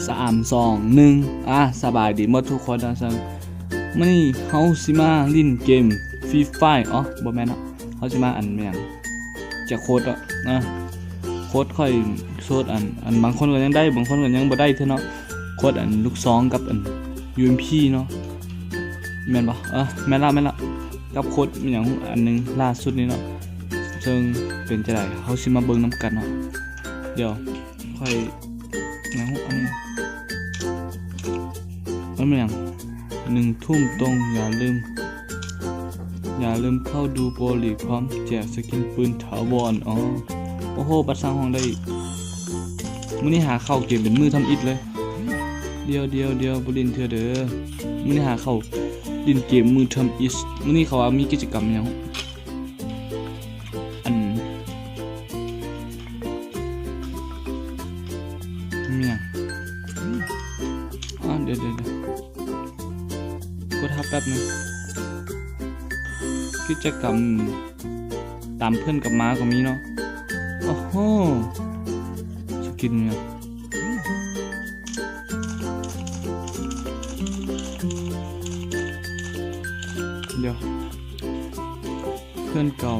ສາມ ສອງ ໜຶ່ງ ອາ ສະບາຍດີໝົດທຸກຄົນເນາະ. ເຊິ່ງມື້ນີ້ເຮົາຊິມາຫຼິ້ນເກມຟຣີຟາຍ ອໍ ບໍ່ແມ່ນເນາະ ເຮົາຊິມາອັນແມ່ນຫຍັງ ຈະໂຄດເນາະ ອາ ໂຄດຂ້ອຍໂຊດອັນ ອັນບາງຄົນກໍຍັງໄດ້ ບາງຄົນກໍຍັງບໍ່ໄດ້ເທື່ອເນາະ. ໂຄດອັນລູກຊອງກັບອັນ ຢູເອັມພີ ເນາະ ແມ່ນບໍ່? ເອີ ແມ່ນລະ ແມ່ນລະ ກັບໂຄດອີຫຍັງອັນໜຶ່ງລ່າສຸດນີ້ເນາະ. ເຊິ່ງເປັນຈັ່ງໃດ ເຮົາຊິມາເບິ່ງນຳກັນເນາະ. ດຽວຂ້ອຍຫຍັງອັນນີ້ ມັນແມ່ນຫຍັງ? ໜຶ່ງທຸ່ມຕົງ ຢ່າລືມ ຢ່າລືມເຂົ້າດູໂປຣລີກ ພ້ອມແຈກສະກິນປືນຖາວອນ. ອໍ ໂອ້ໂຫ ບັດສ້າງຫ້ອງໄດ້ອີກ. ມື້ນີ້ຫາເຂົ້າເກມເປັນມື້ທຳອິດເລີຍ. ດຽວໆໆ ບໍ່ຫຼິ້ນເທື່ອເດີ ມື້ນີ້ຫາເຂົ້າຫຼິ້ນເກມມື້ທຳອິດ. ມື້ນີ້ເຂົາວ່າມີກິດຈະກຳຫຍັງ? ອັນ ແມ່ນຫຍັງ? ອໍ ດຽວໆໆ ກົດຮັບແປັບໜຶ່ງ. ກິດຈະກຳຕາມເພື່ອນກັບມາກໍມີເນາະ. ໂອ້ໂຫ ສະກິນຫຍັງ? ດຽວ ເພື່ອນເກົ່າ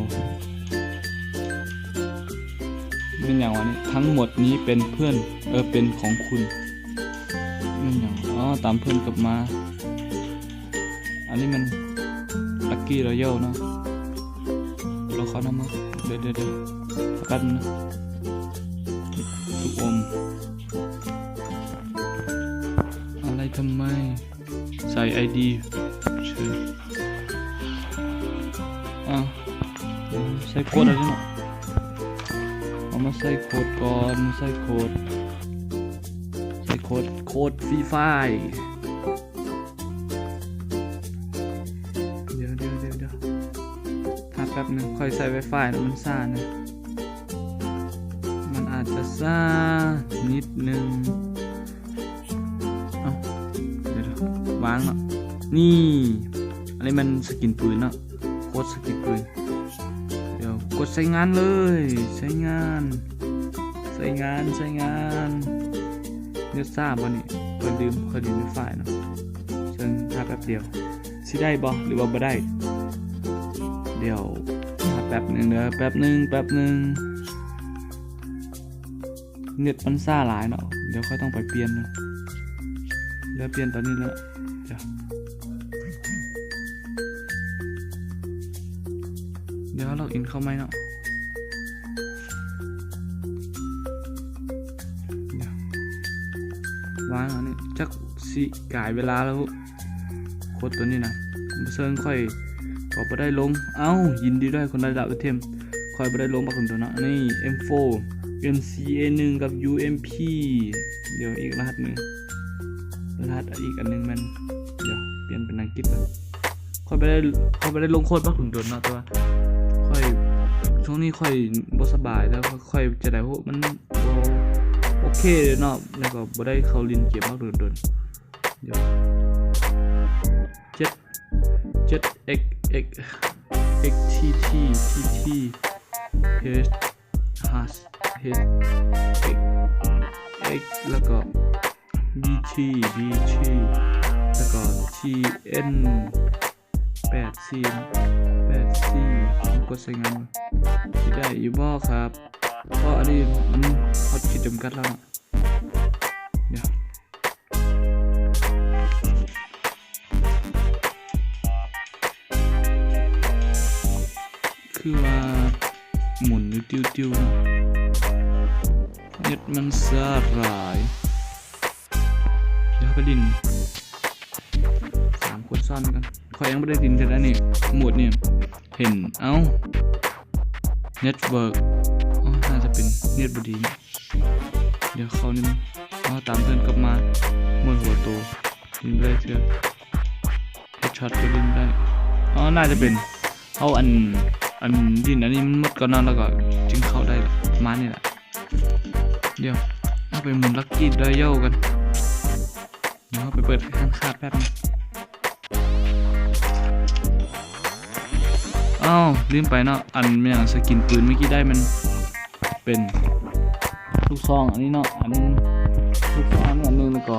ແມ່ນຫຍັງວະນີ້? ທັງໝົດນີ້ເປັນເພື່ອນ ເອີ ເປັນຂອງຄຸນ. ແມ່ນຫຍັງ? ອໍ ຕາມເພື່ອນກັບມາ. ອັນນີ້ມັນລັກກີ້ຣອຢັວເນາະ. ລອເຂົ້ານຳມາ ດຽວໆໆ ແປັບໜຶ່ງນະ. ລູກອມ ອະໄລທຳໄມ? ໃສ່ໄອດີ ເຊີນ. ອາ ໃສ່ໂຄດເອົາເນາະ. ເອົາມາໃສ່ໂຄດກ່ອນ ໃສ່ໂຄດ ໃສ່ໂຄດ ໂຄດຟຣີຟາຍ. ດຽວໆໆໆ ຖ້າແປັບໜຶ່ງ ຂ້ອຍໃຊ້ໄວຟາຍນະ ມັນຊ້ານະ. ມັນອາດຈະຊ້ານິດໜຶ່ງ. ເອົ້າ ດຽວໆ ວາງເນາະ. ນີ້ ອັນນີ້ມັນສະກິນປືນເນາະ ໂຄດສະກິນປືນ. ດຽວກົດໃຊ້ງານເລີຍ ໃຊ້ງານ ໃຊ້ງານ ໃຊ້ງານ. ເນັດຊ້າບໍ່ນີ້? ຂ້ອຍລືມ ຂ້ອຍຫຼິ້ນໄວຟາຍເນາະ. ເຊິ່ງຖ້າແປັບດຽວ ຊິໄດ້ບໍ່ ຫຼືວ່າບໍ່ໄດ້? ດຽວຖ້າແປັບໜຶ່ງເດີ ແປັບໜຶ່ງ ແປັບໜຶ່ງ. ເນັດມັນຊ້າຫຼາຍເນາະ ດຽວຂ້ອຍຕ້ອງໄປປ່ຽນ. ດຽວປ່ຽນຕອນນີ້ເນາະ. ດຽວ ດຽວເຮົາລັອກອິນເຂົ້າໃໝ່ເນາະ. ດຽວ ວາງອັນນີ້ ຈັກຊິກາຍເວລາແລ້ວ. ໂຄດຕົວນີ້ນະ ເຊິ່ງຂ້ອຍກໍບໍ່ໄດ້ລົງ. ເອົ້າ ຍິນດີດ້ວຍຄົນໄດ້ດາບໄອເທັມ. ຂ້ອຍບໍ່ໄດ້ລົງບັກດົນໆເນາະ. ອັນນີ້ ເອັມໂຟ ເອັມຊີເອໜຶ່ງ ກັບ ຢູເອັມພີ. ດຽວອີກລະຫັດໜຶ່ງ ລະຫັດອີກອັນໜຶ່ງແມ່ນ ດຽວປ່ຽນເປັນອັງກິດກ່ອນ. ຂ້ອຍບໍ່ໄດ້ ຂ້ອຍບໍ່ໄດ້ລົງໂຄດບັກດົນໆເນາະ ແຕ່ວ່າຂ້ອຍ ຊ່ວງນີ້ຂ້ອຍບໍ່ສະບາຍ ແລ້ວຂ້ອຍຈະໄດ້ ໂຫ ມັນບໍ່ໂອເຄເນາະ ແລ້ວກໍບໍ່ໄດ້ເຂົ້າຫຼິ້ນເກມບັກດົນໆ. ເຈັດ ເຈັດ ເອັກ ເອັກ ເອັກ ທີ ທີ ທີ ທີ ເອັດ ເອັກ ເອັກ ເອັກ ແລ້ວກໍ ບີ ທີ ບີ ທີ ແລ້ວກໍ ທີ ເອັນ ແປດ ສີ່ ແປດ ສີ່ ກົດໃຊ້ງານ ຊິໄດ້ຢູ່ບໍ່ຄັບ? ເພາະອັນນີ້ມັນຮອດຂີດຈຳກັດແລ້ວເນາະ. ດຽວ ຄືວ່າໝູນຢູ່ຕິວໆເນາະ ເນັດມັນຊ້າຫຼາຍ. ດຽວເຮົາໄປຫຼິ້ນສາມຄົນຊ້ອນກັນ. ຂ້ອຍຍັງບໍ່ໄດ້ຫຼິ້ນເທື່ອ ອັນນີ້ ໂໝດນີ້ ເຫັນ ເອົ້າ ເນັດເວີກ ອໍ ໜ້າຈະເປັນເນັດບໍ່ດີ. ດຽວເຂົ້ານີ້ ອໍ ຕາມເພື່ອນກັບມາ ໝົດຫົວໂຕ ຫຼິ້ນບໍ່ໄດ້ເທື່ອ. ເຮັດຊັອດກໍຫຼິ້ນໄດ້. ອໍ ໜ້າຈະເປັນ ເອົາອັນ ອັນຫຼິ້ນອັນນີ້ມັນໝົດກ່ອນເນາະ ແລ້ວກໍຈຶ່ງເຂົ້າໄດ້ ປະມານນີ້ແຫຼະ. ດຽວເຮົາໄປໝູນລັກກີ້ຣອຢັວກັນ. ດຽວເຮົາໄປເປີດຮ້ານຄ້າແປັບໜຶ່ງ. ອ້າວ ລືມໄປເນາະ ອັນແມ່ນຫຍັງ ສະກິນປືນເມື່ອກີ້ໄດ້ມັນເປັນລູກຊອງອັນນີ້ເນາະ ອັນ ລູກສອງອັນໜຶ່ງ ແລ້ວກໍ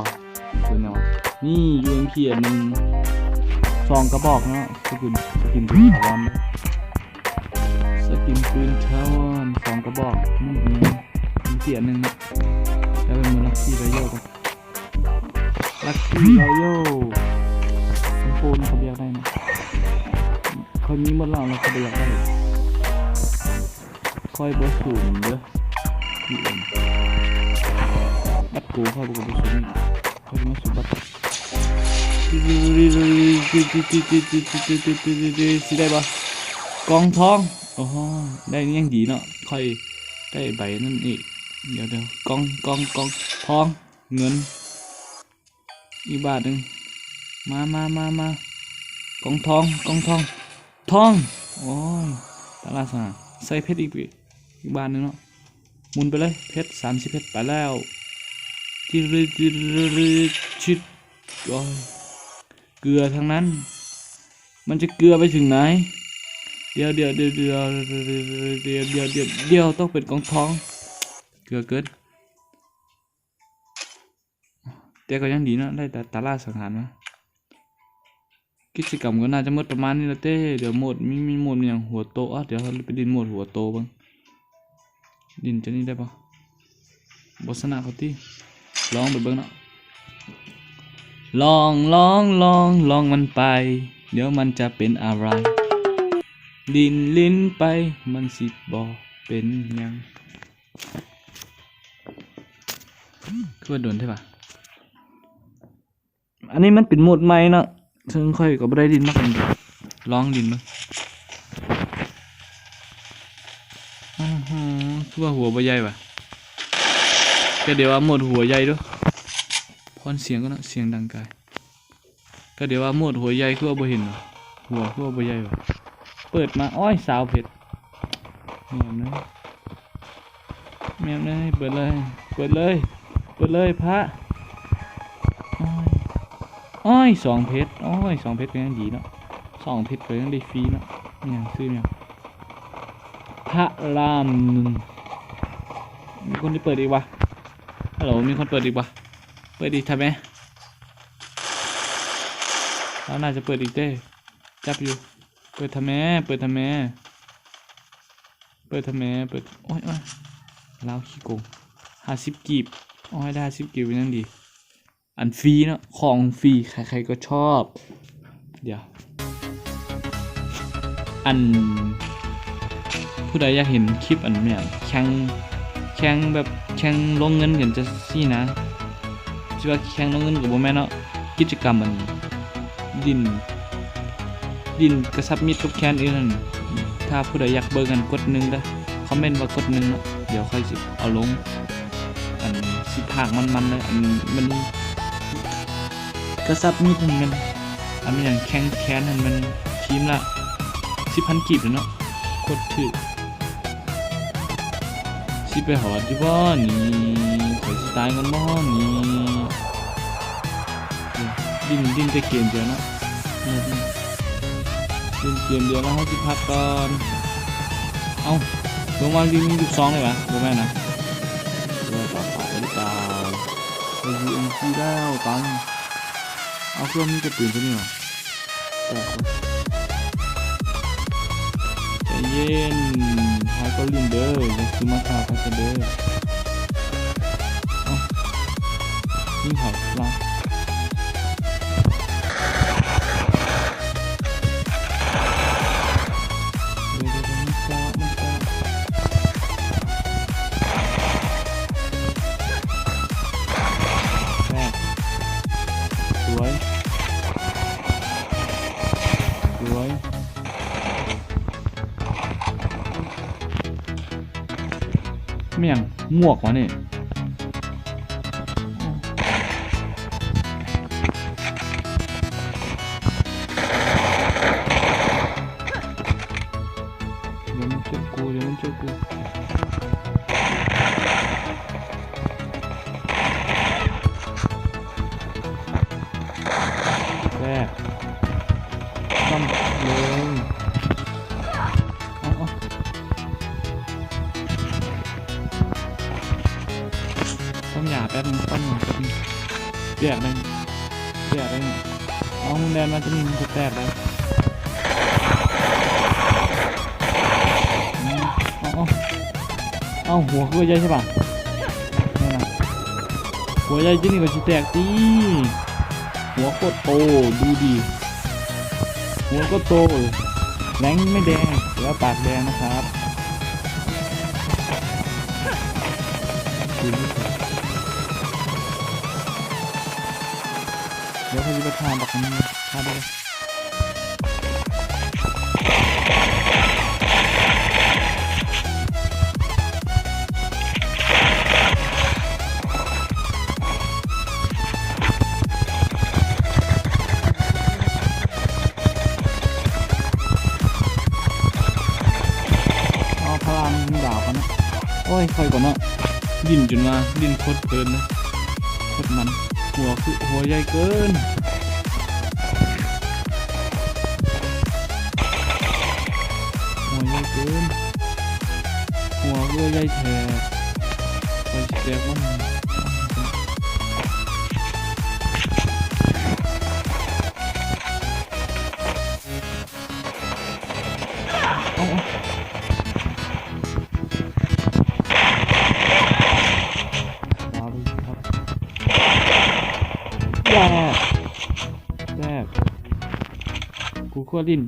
ເປັນຫຍັງວະ? ນີ້ ຢູເອັມພີ ອັນໜຶ່ງ ສອງກະບອກເນາະ. ສະກິນ ສະກິນປືນຖາວອນເດີ ສະກິນປືນຖາວອນສອງກະບອກ. ນີ້ ຢູເອັມພີ ອັນໜຶ່ງເນາະ. ແລ້ວເບິ່ງ ລັກກີ້ຣອຢັລກ່ອນ. ລັກກີ້ຣອຢັລ ໂຟນເຂົາບໍ່ຢາກໄດ້ນະ. ຂ້ອຍມີໝົດແລ້ວ ແລ້ວເຂົາບໍ່ຢາກໄດ້. ຂ້ອຍບໍ່ສູນເດີ ບັດໂກຂ້ອຍກໍບໍ່ສູນ. ຂ້ອຍຊິມາສູນບັດ ຊິໄດ້ບໍ່? ກອງທອງ. ໂອ້ໂຫ ໄດ້ຍັງດີເນາະ. ຂ້ອຍໄດ້ໃບນັ້ນອີກ. ດຽວໆ ກອງ ກອງ ກອງທອງ ເງິນ ອີກບາດໜຶ່ງ. ມາ ມາ ມາ ມາ ກອງທອງ ກອງທອງ ທອງ. ໂອ້ຍ ຕາລາສະຫາ ໃສ່ເພັດອີກ ອີກບາດໜຶ່ງເນາະ. ໝູນໄປເລີຍ ເພັດ ສາມສິບເພັດ ໄປແລ້ວ. ໂອ້ຍ ເກືອທັງນັ້ນ ມັນຈະເກືອໄປເຖິງໃດ? ດຽວ ດຽວ ດຽວ ດຽວ ຕ້ອງເປັນກອງທອງ. ເກືອເກີນ. ແຕ່ກໍຍັງດີເນາະ ໄດ້ຕາ ຕາລາສັງຫານມາ. ກິດຈະກຳກໍໜ້າຈະໝົດປະມານນີ້ລະເຕ້. ດຽວໂໝດ ມີ ມີໂໝດຫຍັງ ຫົວໂຕ. ອາ ດຽວເຮົາໄປຫຼິ້ນໂໝດຫົວໂຕເບິ່ງ. ຫຼິ້ນຈາກນີ້ໄດ້ບໍ່? ບໍ່ຊະນະເຂົາຕິ. ລອງໄປເບິ່ງເນາະ. ລອງ ລອງ ລອງ ລອງມັນໄປ ດຽວມັນຈະເປັນອາໄລ. ຫຼິ້ນ ຫຼິ້ນໄປ ມັນຊິບໍ່ເປັນຫຍັງ. ຄືວ່າດົນແທ້ຫວາ? ອັນນີ້ມັນເປັນໂໝດໃໝ່ເນາະ ເຊິ່ງຂ້ອຍກໍບໍ່ໄດ້ຫຼິ້ນມາດົນ. ລອງຫຼິ້ນເບິ່ງ. ໂອ້ໂຫ ຄືວ່າຫົວບໍ່ໃຫຍ່ຫວາ? ກໍດຽວວ່າໂໝດຫົວໃຫຍ່ເດີ້. ຜ່ອນສຽງກ່ອນເນາະ ສຽງດັງກາຍ. ກໍດຽວວ່າໂໝດຫົວໃຫຍ່ຄືວ່າບໍ່ເຫັນຫວາ? ຫົວຄືວ່າບໍ່ໃຫຍ່ຫວາ? ເປີດມາ ໂອ້ຍ ຊາວເພັດ. ແມ່ນເລີຍ ແມ່ນເລີຍ. ເປີດເລີຍ ເປີດເລີຍ ເປີດເລີຍ ພະ. ໂອ້ຍ ໂອ້ຍ ສອງເພັດ. ໂອ້ຍ ສອງເພັດກໍຍັງດີເນາະ ສອງເພັດກໍຍັງໄດ້ຟຣີເນາະ. ຫຍັງ ຊື້ຫຍັງ? ພະລາມໜຶ່ງ. ມີຄົນໄດ້ເປີດອີກຫວາ? ຮັລໂຫຼ ມີຄົນເປີດອີກຫວາ? ເປີດອີກທຳແມ? ລາວໜ້າຈະເປີດອີກເດ້. ຈັບຢູ່. ເປີດທຳແມ? ເປີດທຳແມ? ເປີດທຳແມ? ເປີດ. ໂອ້ຍ ໂອ້ຍ ລາວຂີ້ໂກງ. ຫ້າສິບກີບ. ໂອ້ຍ ໄດ້ຫ້າສິບກີບກໍຍັງດີ. ອັນຟຣີເນາະ ຂອງຟຣີໃຜໆກໍຊອບ. ດຽວ ອັນ ຜູ້ໃດຢາກເຫັນຄລິບອັນແມ່ນຫຍັງ ແຂ່ງ ແຂ່ງແບບແຂ່ງລົງເງິນກັນຈັ່ງຊີ້ນະ ຊິວ່າແຂ່ງລົງເງິນກໍບໍ່ແມ່ນເນາະ ກິດຈະກຳອັນ ດິນ ດິນກະສັບມິດກັບແຄນອື່ນຫັ້ນ ຖ້າຜູ້ໃດຢາກເບິ່ງຫັ້ນກົດໜຶ່ງເດີ້ ຄອມເມັນວ່າກົດໜຶ່ງເນາະ ດຽວຂ້ອຍຊິເອົາລົງ ອັນຊິພາກມັນໆເລີຍ ອັນມັນກະສັບມິດຫັ້ນແມ່ນ ອັນແມ່ນຫຍັງແຂ່ງແຄນຫັ້ນແມ່ນທີມລະສິບພັນກີບເລີຍເນາະ ໂຄດຖືກ. ຊິໄປຮອດຢູ່ບໍ່ນີ້? ຂ້ອຍຊິຕາຍກ່ອນບໍ່ນີ້? ຫຼິ້ນ ຫຼິ້ນແຕ່ເກມດຽວເນາະ ຫຼິ້ນເກມດຽວແລ້ວເຮົາຊິພັກກ່ອນ. ເອົ້າ ລົງມາຫຼິ້ນຢູ່ສອງເລີຍຫວາ? ບໍ່ແມ່ນນະ ເອີ ຕາຍ ຕາຍ ຕາຍ ໄດ້ຢູເອັມຈີແລ້ວ ຕັງ. ເອົາ ຄືມີແຕ່ປືນໂຕນີ້ຫວາ? ແຕກ ໃຈເຢັນ ຫາກໍຫຼິ້ນເດີ້ ຢ່າຄືມາທ້າໄປກັນເດີ້. ເອົ້າ ຍິງໃຜລະ? ເດີໆໆ ມັນເຈາະ ມັນເຈາະ ແຕກ ສວຍ ສວຍ. ແມ່ງ ໝວກຫວານີ້? ຢ່າມາຈຸກກູ ຢ່າມາຈຸກກູ. ແຊບ ຊ້ຳເລີຍ. ເອົາ ຢາແປັບໜຶ່ງ ປ້ອນຢາແປັບໜຶ່ງ. ແຕກໄດ້ ແຕກໄດ້. ເອົາ ແລ່ນມາຈາກນີ້ ມັນຈະແຕກໄດ້. ເອົາ ເອົາ ເອົາ ຫົວຄືວ່າໃຫຍ່ໃຊ່ປະ? ນັ້ນນະ ຫົວໃຫຍ່ຈັ່ງນີ້ກໍຊິແຕກຕິ. ຫົວໂຄດໂຕ ດູດີ ຫົວໂຄດໂຕ. ແຫຼງໄມ້ແດງ ແລ້ວປາກແດງນະຄັບ. ດຽວຂ້ອຍຊິໄປຂ້າບັກນີ້ ຂ້າໄດ້. ເອົາພະລາງດາວກ່ອນເນາະ. ໂອ້ຍ ຂ້ອຍກ່ອນເນາະ. ຫຼິ້ນຈົນວ່າ ຫຼິ້ນໂຄດເພີນເລີຍ ໂຄດມັນ. ຫົວຄື ຫົວໃຫຍ່ເກີນ ຫົວໃຫຍ່ເກີນ. ຫົວຄືວ່າໃຫຍ່ແທ້. ຂ້ອຍຊິແຕກບໍ່? ເອົາ ເອົາ ດາວໄປຄັບ. ແຕກ ແຕກ. ກູຄືວ່າຫຼິ້ນ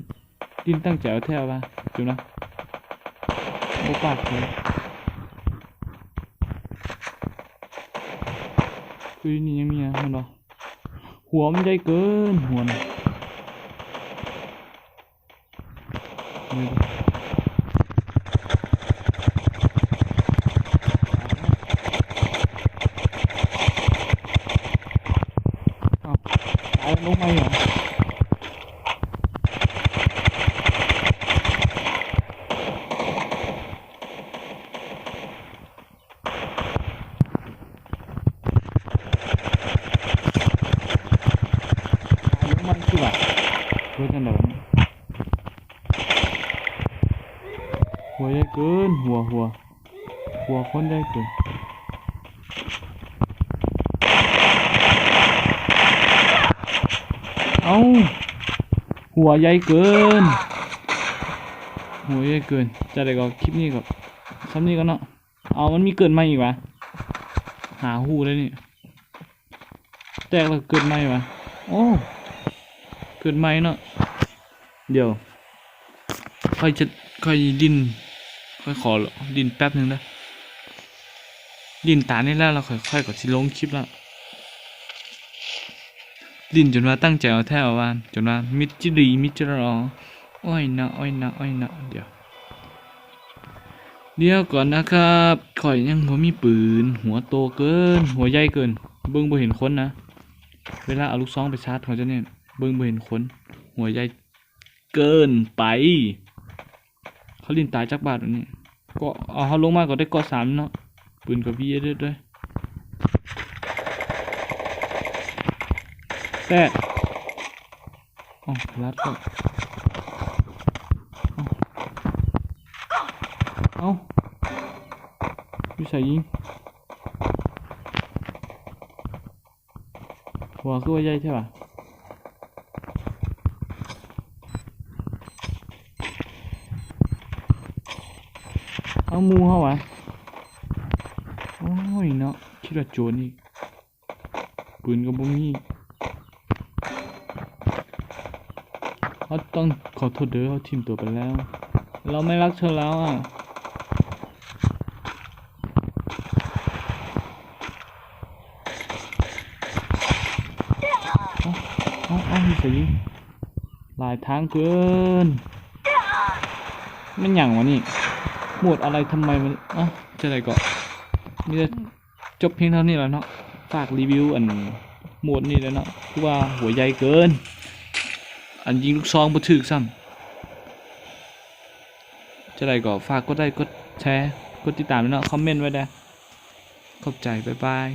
ຫຼິ້ນຕັ້ງໃຈເອົາແທ້ວ່າ ຈຸນະ ບໍ່ປາກເລີຍ. ຄືນີ້ຍັງມີຫຍັງ ແມ່ນບໍ່? ຫົວມັນໃຫຍ່ເກີນ ຫົວມັນ. ເອົາ ຕາຍ ລົງມາຫຍັງ? ຕາຍ ລົງມາຊິວ່າ ເຮັດຈັ່ງໃດວະນີ້? ຫົວໃຫຍ່ເກີນ ຫົວ ຫົວ ຫົວຄົນໃຫຍ່ເກີນ. ເອົ້າ ຫົວໃຫຍ່ເກີນ ຫົວໃຫຍ່ເກີນ. ຈັ່ງໃດກໍຄລິບນີ້ກໍສ່ຳນີ້ກ່ອນເນາະ. ເອົາ ມັນມີເກີດໃໝ່ອີກຫວາ? ຫາຮູ້ແລ້ວນີ້ ແຕກແລ້ວເກີດໃໝ່ຫວາ? ໂອ້ ເກີດໃໝ່ເນາະ. ດຽວຂ້ອຍຈະ ຂ້ອຍຫຼິ້ນ ຂ້ອຍຂໍຫຼິ້ນແປັບໜຶ່ງເດີ. ຫຼິ້ນຕານີ້ແລ້ວ ແລ້ວຂ້ອຍ ຂ້ອຍກໍຊິລົງຄລິບແລ້ວ. ຫຼິ້ນຈົນວ່າຕັ້ງໃຈເອົາແທ້ເອົາວ່າ ຈົນວ່າມິດຈິລີ ມິດຈິລໍ ໂອ້ຍເນາະ ໂອ້ຍເນາະ ໂອ້ຍເນາະ. ດຽວ ດຽວກ່ອນນະຄັບ ຂ້ອຍຍັງບໍ່ມີປືນ. ຫົວໂຕເກີນ ຫົວໃຫຍ່ເກີນ ເບິ່ງບໍ່ເຫັນຄົນນະ. ເວລາເອົາລູກຊອງໄປຊາດ ເຂົາຈະແນມ ເບິ່ງບໍ່ເຫັນຄົນ ຫົວໃຫຍ່ເກີນໄປ. ເຂົາຫຼິ້ນຕາຍຈັກບາດບາດນີ້. ເກາະ ເອົາ ເຮົາລົງມາກໍໄດ້ເກາະສາມເນາະ. ປືນກໍວີເດັດເລີຍ. ແຕກ. ເອົ້າ ລັດເຂົ້າ. ເອົ້າ ເອົ້າ ຢູ່ໃສຍິງ? ຫົວຄືວ່າໃຫຍ່ແທ້ຫວາ? ເອົາ ໝູ່ເຮົາຫວາ? ໂອ້ຍເນາະ ຄິດວ່າໂຈນອີກ. ປືນກໍບໍ່ມີ. ເຮົາຕ້ອງຂໍໂທດເດີ ເຮົາຖິ້ມຕົວໄປແລ້ວ. เราไม่รักเธอแล้วอะ. ເອົ້າ ເອົ້າ ເອົ້າ ຢູ່ໃສ? ຫຼາຍທາງເກີນ. ແມ່ນຫຍັງວະນີ້? ໂໝດອະໄລທຳໄມມັນ ເອົ້າ ຈັ່ງໃດກໍມີແຕ່ ຈົບພຽງເທົ່ານີ້ແຫຼະເນາະ. ຝາກຣີວິວອັນໂໝດນີ້ແຫຼະເນາະ ຄືວ່າຫົວໃຫຍ່ເກີນ ອັນຍິງລູກຊອງບໍ່ຖືກຊ້ຳ. ຈັ່ງໃດກໍຝາກກົດໄລ ກົດແຊ ກົດຕິດຕາມແດ່ເນາະ. ຄອມເມັນໄວ້ແດ່. ຂອບໃຈ ບາຍບາຍ.